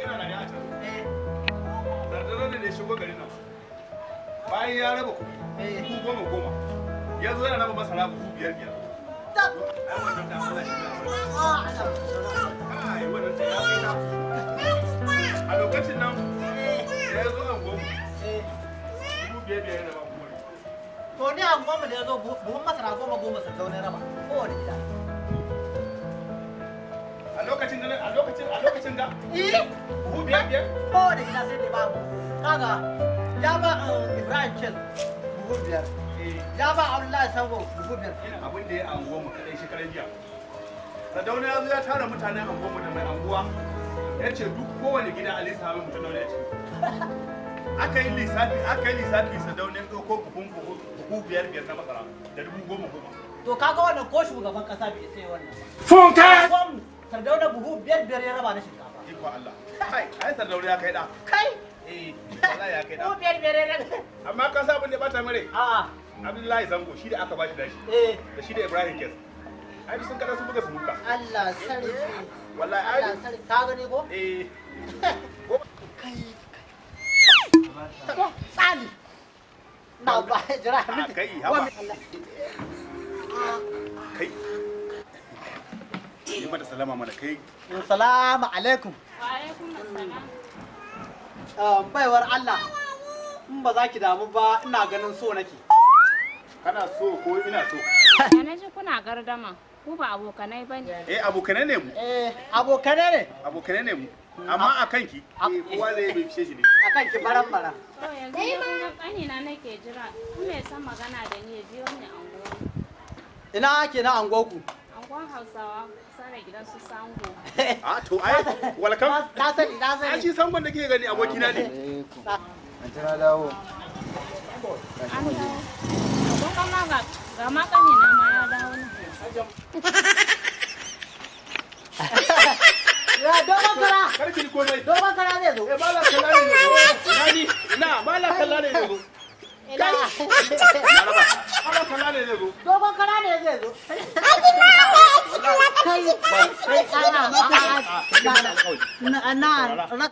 Kina da a can. Eh. Sardauna ne da ya shigo garin nan. Bayan ya raba kuɗi, 10,000 10,000. Ya zo yana raba masara buhu biyar biyar. Tab. Ai wannan ta Allah shi ne. Ah, ana. Kai, wannan ta ya kai ta. A lokacin nan da ya zo anguwan 5,000 5,000 ya raba kowane. To, ni a goma da ya zo, buhun masara goma goma Sardauna ya raba kowane gida. A lokacin da a lokacin da buhu biyar biyar. Kowane gida sai da babu. Kaga ya ba Ibrahim Kel buhu biyar. Ya ba Abdullahi Sango buhu biyar. Abin da ya anguwan mu kadai shekaran jiya. Sardauna ya zo ya tara mutanen anguwan mu da mai anguwa. Ya ce duk kowane gida a lissafa mutum nawa ne a ciki. Aka yi lissafi, aka yi lissafi, Sardauna ya ɗauko buhu biyar biyar na masara da 10,000 10,000. To, kaga wannan ko shugaban kasa bai isa yi wannan ba. Funka! Gwam Sardauna buhu biyar biyar ya raba na shinkafa. Iko Allah. Kai, ai Sardauna ya kai da. Kai! Eh, wallahi ya kai da. Buhu biyar biyar ya raba. Amma ka sa abin da ya bata mare. A'a. Abdullahi Zango shi da aka bashi dashi. Da shi da Ibrahim Kes. Ai sun kada sun buga su muka. Allah sarki. Wallahi ai. Allah sarki. Ka gani ko? Eh. Kai. Tsali. Na ba jira. Ah, kai, haba. Kai. Yi mata salama mana kai. Salamu alaikum. Wa alaikum assalam. Baiwar Allah. In ba za ki damu ba, ina ganin so nake. Kana so ko ina so? Ya na ji kuna gardama. Ku ba abokanai ba ne. Eh, abokanai ne mu. Eh, abokanai ne. Abokanai ne mu. Amma a kanki, eh, kowa zai bai fishe shi ne. Akan ki baran baran. To, yanzu dai kun ga ƙanina nake jira. Ku mai son magana da ni ya biyo ni anguwa. Ina ke na angoku? Anguwan Hausawa, kusa da gidan su Sango. A to ai welcome. Na sani, na sani. Ai shi Sangon da kike gani abokina ne. Anti, na dawo. An dawo. Kun ga ma ga ma ƙanina ma ya dawo nan. Ya dogon kara. Kar ki ji komai. Dogon kara zai zo. Eh, malam kalla ne zai zo. Ina ni? Ina malam kalla ne zai zo. Ina. Laraba. Malam kalla ne zai zo. Dogon kara ne zai zo. Kai, kai, ana, na, na, na.